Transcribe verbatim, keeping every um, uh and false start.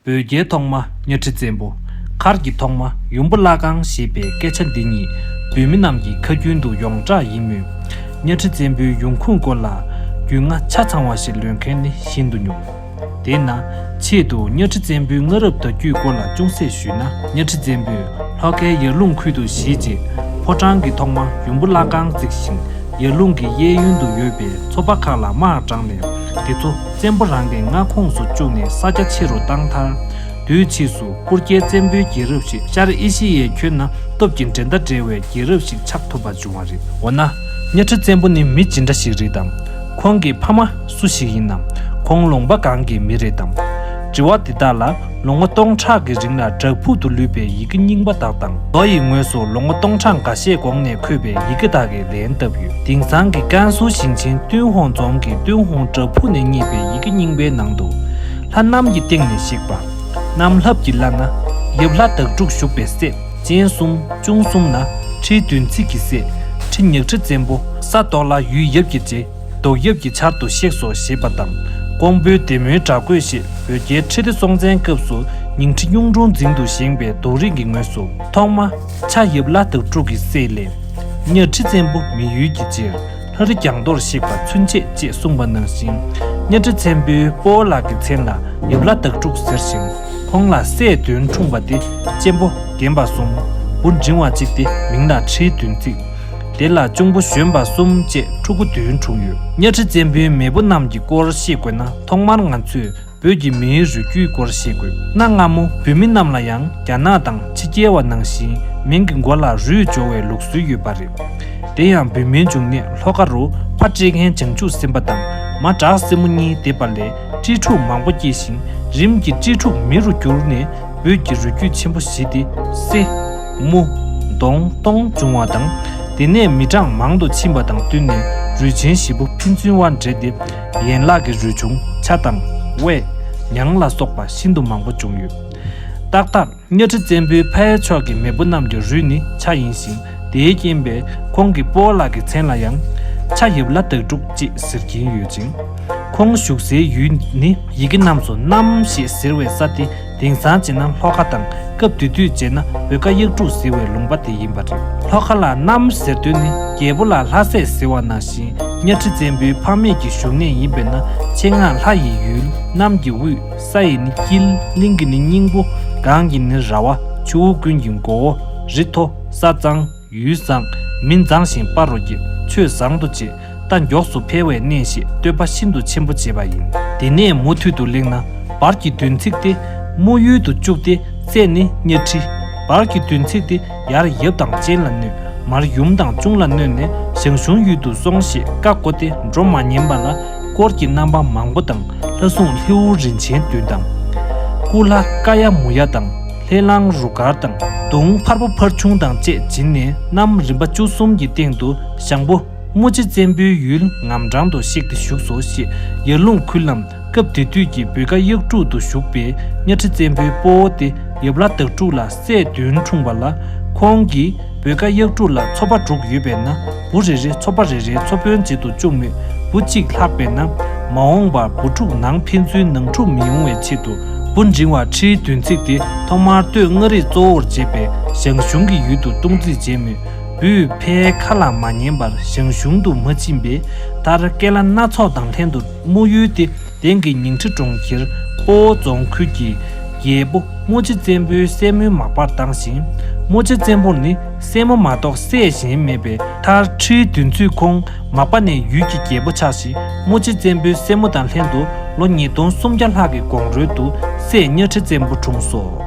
བོད་རྒྱལ་ཐོག་མ་གཉའ་ཁྲི་བཙན་པོ། མཁར་གྱི་ཐོག་མ་ཡུམ་བུ་བླ་སྒང་ཞེས་པའི་སྐད་ཆ་འདི་ཉིད་བོད་མི་རྣམས་ཀྱི་ཁ་རྒྱུན་དུ་ཡོངས་གྲགས་ཡིན་མོད། གཉའ་ཁྲི་བཙན་པོའི་ཡོང་ཁུངས་སྐོར་ལ་རྒྱུས་མངའ་ཆ་ཚང་བ་ཞིག་ལོན་མཁན་ནི་ཤིན་ཏུ་ཉུང་། དེས་ན་ཆེད་དུ་གཉའ་ཁྲི་བཙན་པོའི་སྔ་རབས་བརྡ་བརྒྱུད་སྐོར་ལ་ཅུང་ཟད་ཞུས་ན། གཉའ་ཁྲི་བཙན་པོས་ལྷོ་ཁའི་ཡར་ཀླུང་ཁུལ་དུ་གཞིས་བྱས། ཕོ་བྲང་གི་ཐོག་མ་ཡུམ་བུ་བླ་སྒང་བརྩིགས་ཤིང་། ཡར་ཀླུང་གི་གཡས་གཡོན་དུ་ཡོད་པའི་ཚོ་པ་ཁག་ལ་དམག་དྲངས་ནས། དེ་ཚོ་བཙན་པོ་རང་གི་མངའ་ཁོངས་སུ་བཅུག་ནས་ས་རྒྱ་ཆེ་རུ་བཏང་མཐར། དུས་ཕྱིས་སུ་སྤུར་རྒྱལ་བཙན་པོའི་རྒྱལ་རབས་ཤིག་ཤར་ཨེ་ཤི་ཡའི་ཁྱོན་ན་སྟོབས་ཀྱི་འགྲན་ཟླ་བྲལ་བའི་རྒྱལ་རབས་ཤིག་ཆགས་ཐུབ་པ་བྱུང་བ་རེད། འོ་ན། གཉའ་ཁྲི་བཙན་པོ་ནི་མི་ཇི་འདྲ་ཞིག་རེད་དམ། ཁོང་གི་ཕ་མ་སུ་ཞིག་ཡིན་ནམ། ཁོང་ལུང་པ་གང་གི་མི་རེད་དམ། དྲི་བ་འདི་དག་ལ་ལོ་ངོ་སྟོང་ཕྲག་གི་རིང་ལ་བྲག་ཕུག་ཏུ་ལུས་པའི་ཡི་གེ་རྙིང་པ་དག་དང་། མདོ་ཡི་ངོས་སུ་ལོ་ངོ་སྟོང་ཕྲག་འགའ་ཤས་གོང་ནས་འཁོད་པའི་ཡི་གེ་དག་གིས་ལན་བཏབ་ཡོད། དེང་སང་གི་ཀན་སུའུ་ཞིང་ཆེན་ཏུན་ཧོང་རྫོང་གི་ཏུན་ཧོང་བྲག་ཕུག་ནས་རྙེད་པའི་ཡི་གེ་རྙིང་པའི་ནང་དུ། ལྷ་གནམ་གྱི་སྟེང་ནས་གཤེགས་པ། གནམ་ལྷབ་ཀྱི་ལྷ་ན་ཡབ་ལྷ་དྭགས་ཕྲུག་བཞུགས་པའི་སྲས། སྤྱན་གསུམ་གཅུང་གསུམ་ན་ཁྲིའི་བདུན་ཚིགས་ཀྱི་སྲས། ཁྲི་ཉག་ཁྲི་བཙན་པོ། ས་དོག་ལ་ཡུལ་ཡབ་ཀྱི་རྗེ། གདོག་ཡབ་ཀྱི་ཆར་དུ་གཤེགས་སོ་ཞེས་པ་དང་། ཀོང་པོའི་བདེ་སྨོན་བྲག་བརྐོས་ཞེས་བོད་རྒྱལ་ཁྲི་ལྡེ་སྲོང་བཙན་སྐབས་སུ་ཉིང་ཁྲི་གཡུང་དྲུང་འཛིན་དུ་བཞེངས་པའི་རྡོ་རིང་གི་ངོས་སུ། ཐོག་མ་ཕྱྭ་ཡབ་ལྷ་དྭགས་ཕྲུག་གི་སྲས་ལས། གཉའ་ཁྲི་བཙན་པོ་མི་ཡུལ་གྱི་རྗེར། ལྷ་རི་རྒྱང་མདོར་གཤེགས་པ་ཚུན་ཆད་ཅེས་གསུངས་པ་ནང་བཞིན། གཉའ་ཁྲི་བཙན་པོའི་སྤོ་བོ་ལགས་ཀྱི་མཚན་ལ་ཡབ་ལྷ་དྭགས་ཕྲུག་ཟེར་ཞིང་། ཁོང་ལ་སྲས་བདུན་འཁྲུངས་པ་སྟེ། གཅེན་པོ་རྒན་པ་གསུམ། བུ་འབྲིང་བ་གཅིག་སྟེ་མིང་ལ་ཁྲིའི་བདུན་ཚིགས། དེ་ལ་གཅུང་པོ་གཞོན་པ་གསུམ་བཅས་ཕྲུ་གུ་བདུན་འཁྲུངས་ཡོད། གཉའ་ཁྲི་བཙན་པོའི་མེས་པོ་རྣམས་ཀྱི་སྐོར་ཤེས་དགོས་ན། ཐོག་མར་ང་ཚོས་བོད་ཀྱི་མིའི་རུས་རྒྱུད་སྐོར་ཤེས་དགོས། གནའ་སྔ་མོ་བོད་མི་རྣམས་ལ་ཡང་རྒྱ་ནག་དང་ཕྱི་རྒྱལ་བ་ནང་བཞིན་མིང་གི་མགོ་ལ་རུས་སྦྱོར་བའི་ལུགས་སྲོལ་ཡོད་པ་རེད། དེ་ཡང་བོད་མིའི་འབྱུང་གནས་ལྷོ་ཁ་རུ་ཕ་སྤྲེལ་མཁན་བྱང་ཆུབ་སེམས་དཔའ་དང་མ་བྲག་སྲིན་མོ་གཉིས་འདས་པ་ལས་སྤྲེལ་ཕྲུག་མང་པོ་སྐྱེས་ཤིང་། རིམ་གྱིས་སྤྲེལ་ཕྲུག་མི་རུ་གྱུར་ནས་བོད་ཀྱི་རུས་རྒྱུད་ཆེན་པོ་བཞི་སྟེ། སེ། མུ། གདོང་། སྟོང་བྱུང་བ་དང་། དེ་ནས་མི་གྲངས་མང་དུ་ཕྱིན་པ་དང་བསྟུན་ནས་རུས་ཆེན་བཞི་པོ་ཕན་ཚུན་དབར་འདྲེས་ཏེ། ཡན་ལག་གི་རུས་ཆུང་ཕྱྭ་དང་། དབས། ཉང་ལ་སོགས་པ་ཤིན་ཏུ་མང་པོ་བྱུང་ཡོད། ཏག་ཏག་གཉའ་ཁྲི་བཙན་པོའི་ཕ་ཡུལ་ཕྱོགས་ཀྱི་མེས་པོ་རྣམས་ཀྱི་རུས་ནི་ཕྱྭ་ཡིན་ཞིང་། དེའི་རྐྱེན་པས་ཁོང་གི་སྤོ་བོ་ལགས་ཀྱི་མཚན་ལ་ཡང་ཕྱྭ་ཡབ་ལྷ་དྭགས་ཕྲུག་ཅེས་ཟེར་གྱིན་ཡོད་ཅིང་། ཁོང་བཞུགས་སའི་ཡུལ་ནི་ཡི་གེ་རྣམས་སུ་གནམ་ཞེས་ཟེར་བའི་ས་དེ། དེང་སང་བྱས་ན་ལྷོ་ཁ་དང་། སྐབས་དེ་དུས་བྱས་ན་བོད་ཀ་གཡག་དྲུག་ཟེར་བའི་ལུང་པ་དེ་ཡིན་པ་རེད། ལྷོ་ཁ་ལ་གནམ་ཟེར་དོན་ནི་རྒྱལ་པོ་ལ་ལྷ་སྲས་ཟེར་བ་ནང་བཞིན། གཉའ་ཁྲི་བཙན་པོའི་ཕ་མེས་ཀྱི་བཞུགས་གནས་ཡིན་པས་ན། ཆེད་མངགས་ལྷ་ཡི་ཡུལ། གནམ་གྱི་དབུས། ས་ཡི་ནི་དཀྱིལ། གླིང་གི་ནི་སྙིང་པོ། གངས་ཀྱི་ནི་ར་བ། ཆུ་བོ་ཀུན་གྱི་མགོ་བོ། རི་མཐོ། ས་གཙང་། ཡུལ་བཟང་། མི་མཛངས་ཤིང་དཔའ་རུ་སྐྱེད། ཆོས་བཟང་དུ་སྤྱད། རྟ་མགྱོགས་སུ་འཕེལ་བའི་གནས་ཞེས་བསྟོད་པ་ཤིན་ཏུ་ཆེན་པོ་བྱས་པ་ཡིན། དེ་ནས་མུ་མཐུད་དུ་གླེང་ན། བར་གྱི་བདུན་ཚིགས་ཏེ། དམུ་ཡུལ་དུ་བཅུག་སྟེ། སྲས་ནི་གཉའ་ཁྲི། བར་གྱི་བདུན་ཚིགས་ཏེ། ཡར་ཡབ་དང་གཅེན་ལ་གནོད། མར་ཡུམ་དང་གཅུང་ལ་གནོད་ནས་ཞང་ཞུང་ཡུལ་དུ་སོང་ཞེས་བཀའ་བསྒོ་སྟེ། འགྲོ་མ་ཉན་པ་ལ་དཀོར་གྱི་རྣམ་པ་མང་པོ་དང་། ལྷ་སྲུང་ལྷེའུ་རིན་ཆེན་བདུན་དང་། སྐུ་ལྷ་ཀ་ཡ་མུ་ཡ་དང་། ལྷས་བླངས་རུ་དཀར་དང་། དུང་འཕར་པོ་འཕར་ཆུང་དང་བཅས་བྱིན་ནས། གནམ་རིམ་པ་བཅུ་གསུམ་གྱི་སྟེང་དུ་ཞང་པོ་དམུ་རྗེ་བཙན་པོའི་ཡུལ་ངམ་འབྲང་དུ་གཤེགས་ཏེ་བཞུགས་སོ་ཞེས། ཡར་ཀླུང་ཁུལ་ལམ། སྐབས་དེ་དུས་ཀྱི་བོད་ཀ་གཡག་དྲུག་ཏུ་བཞུགས་པའི་གཉའ་ཁྲི་བཙན་པོའི་སྤོ་བོ་སྟེ་ཡབ་ལྷ་དྭགས་ཕྲུག་ལ་སྲས་བདུན་འཁྲུངས་པ་ལ། ཁོང་གིས་བོད་ཀ་གཡག་དྲུག་ལ་ཚོ་པ་དྲུག་ཡོད་པས་ན། བུ་རེ་རེ་ཚོ་པ་རེ་རེའི་ཚོ་དཔོན་བྱེད་དུ་བཅུག་མོད། བུ་གཅིག་ལྷག་པས་ན། མ་འོངས་པར་བུ་ཕྲུག་ནང་ཕན་ཚུན་ནང་འཁྲུག་མི་ཡོང་བའི་ཆེད་དུ། བུ་འབྲིང་བ་ཁྲིའི་བདུན་ཚིགས་དེ་ཐོག་མར་སྟོད་མངའ་རིས་གཙོ་བོར་བྱས་པའི་ཞང་ཞུང་གི་ཡུལ་དུ་སྟོང་རྩིས་བྱས་མོད། བུས་ཕའི་ཁ་ལ་མ་ཉན་པར་ཞང་ཞུང་དུ་མ་ཕྱིན་པས། མཐར་སྐེ་ལ་སྣ་ཚོགས་དང་ལྷན་དུ་དམུ་ཡུལ་ཏེ། དེང་གི་ཉིང་ཁྲི་གྲོང་ཁྱེར་སྤོ་བོ་རྫོང་ཁུལ་གྱི་རྒྱལ་པོ་དམུ་རྗེ་བཙན་པོའི་སྲས་མོའི་མག་པར་བཏང་ཞིང་། དམུ་རྗེ་བཙན་པོར་ནི་སྲས་མོ་མ་གཏོགས་སྲས་གཞན་མེད་པས། མཐར་ཁྲིའི་བདུན་ཚིགས་ཁོང་མག་པ་ནས་ཡུལ་གྱི་རྒྱལ་པོ་ཆགས་ཤིང་། དམུ་རྗེ་བཙན་པོའི་སྲས་མོ་དང་ལྷན་དུ་ལོ་ཉིས་སྟོང་སུམ་བརྒྱ་ལྷག་གི་གོང་རོལ་དུ་སྲས་གཉའ་ཁྲི་བཙན་པོ་འཁྲུངས་སོ།